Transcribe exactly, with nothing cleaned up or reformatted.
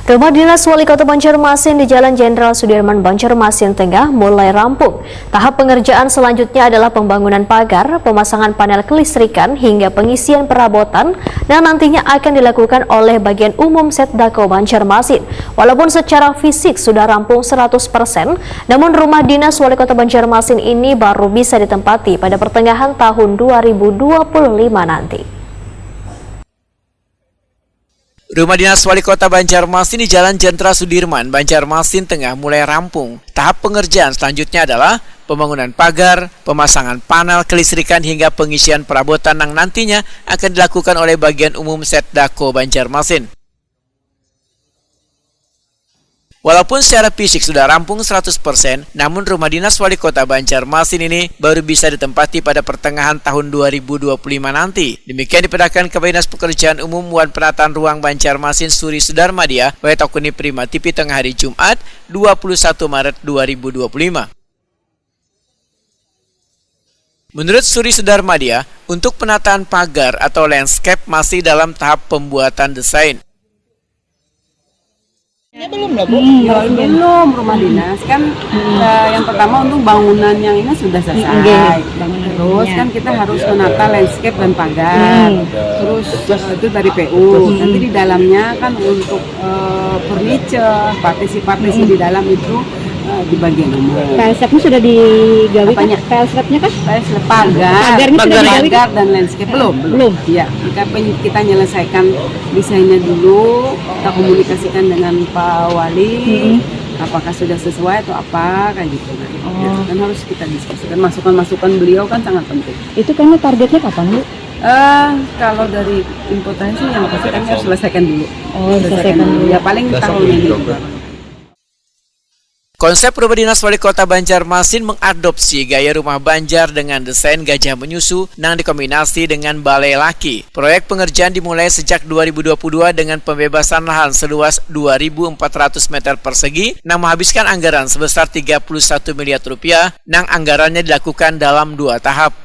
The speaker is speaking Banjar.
Rumah Dinas Wali Kota Banjarmasin di Jalan Jenderal Sudirman, Banjarmasin Tengah mulai rampung. Tahap pengerjaan selanjutnya adalah pembangunan pagar, pemasangan panel kelistrikan, hingga pengisian perabotan yang nantinya akan dilakukan oleh bagian umum Setdako Banjarmasin. Walaupun secara fisik sudah rampung seratus persen, namun rumah dinas Wali Kota Banjarmasin ini baru bisa ditempati pada pertengahan tahun dua ribu dua puluh lima nanti. Rumah Dinas Wali Kota Banjarmasin di Jalan Jenderal Sudirman, Banjarmasin Tengah mulai rampung. Tahap pengerjaan selanjutnya adalah pembangunan pagar, pemasangan panel kelistrikan hingga pengisian perabotan yang nantinya akan dilakukan oleh bagian umum Setdako Banjarmasin. Walaupun secara fisik sudah rampung seratus persen, namun rumah dinas wali kota Banjarmasin ini baru bisa ditempati pada pertengahan tahun dua ribu dua puluh lima nanti. Demikian dipindahkan Kepala Dinas Pekerjaan Umum wan Penataan Ruang Banjarmasin Suri Sudarmadia, wae takuni Prima T V Tengah Hari Jumat, dua puluh satu Maret dua ribu dua puluh lima. Menurut Suri Sudarmadia, untuk penataan pagar atau landscape masih dalam tahap pembuatan desain. Ya, belum lah bu. Hmm, belum rumah dinas kan hmm. Uh, yang pertama untuk bangunan yang ini sudah selesai. Okay. Terus kan kita harus menata landscape dan pagar. Hmm. Terus uh, itu dari P U. Hmm. Nanti di dalamnya kan untuk uh, furniture, partisi-partisi hmm. di dalam itu uh, di bagian umum. P L S F-nya sudah digawe kan? P L S F-nya kan? P L S F pagar, pagarnya sudah digawe kan? Pagar dan landscape belum, belum. Belum. Ya, kita kita menyelesaikan desainnya dulu, kita komunikasikan dengan Pak Wali, hmm. apakah sudah sesuai atau apa kayak gitu. Oh. Dan harus kita diskusikan masukan-masukan beliau kan sangat penting. Itu kayaknya targetnya kapan bu? Uh, kalau dari input saya sih yang pasti kami harus selesaikan dulu. Oh, selesaikan, selesaikan dulu. Ya paling tahun ini. Konsep Rumah Dinas Wali Kota Banjarmasin mengadopsi gaya rumah Banjar dengan desain gajah menyusu nang dikombinasi dengan balai laki. Proyek pengerjaan dimulai sejak dua ribu dua puluh dua dengan pembebasan lahan seluas dua ribu empat ratus meter persegi nang menghabiskan anggaran sebesar tiga puluh satu miliar rupiah nang anggarannya dilakukan dalam dua tahap.